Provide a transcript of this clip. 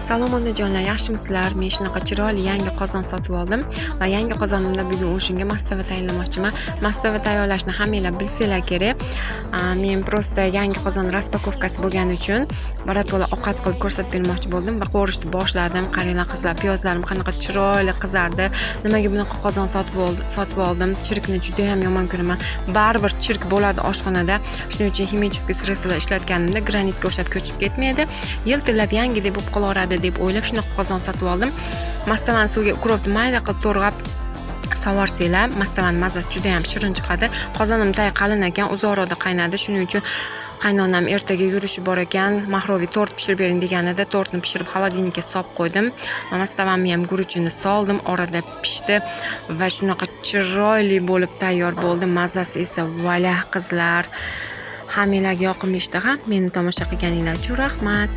Salom, onajonlar, yaxshimisizlar? Men shunaqa chiroyli yangi qozon sotib oldim va yangi qozonimda bugun o'shanga mastava tayyorlamoqchiman. Mastava tayyorlashni hammanglar bilsanglar kerak. Men просто yangi qozon распаковка si bo'lgani uchun birato'la ovqat qilib ko'rsatib bermoqchi bo'ldim va qovurishni boshladim. Qaranglar, qizlar, piyozlarim qanaqa chiroyli qizardi. Nimaga bunaqa qozon sotib oldim? Chirkni juda ham yomon ko'raman. Baribir chirk bo'ladi oshxonada. Shuning uchun химический средства lar ishlatganimda granitga o'xshab ko'chib ketmaydi. Yiltillab yangidek bo'lib qolaveradi deb o'ylab shunaqa qozon sotib oldim. Mastavani suvga укроп ni mayda qilib to'g'rab sovorsanglar, mastavani mazasi juda ham shirin chiqadi. Qozonim tagi qalin ekan, uzoqroqda qaynadi. Shuning uchun qaynonam ertaga yurishi bor ekan, махровый tort pishirib bering deganida tortni pishirib холодильник ka solib qo'ydim. Mastavamni ham guruchini soldim, orada pishdi va shunaqa chiroyli bo'lib tayyor bo'ldi. Mazasi esa valah, qizlar. Hammanglarga yoqimli ishtaha. Meni tomosha qilganinglar uchun rahmat.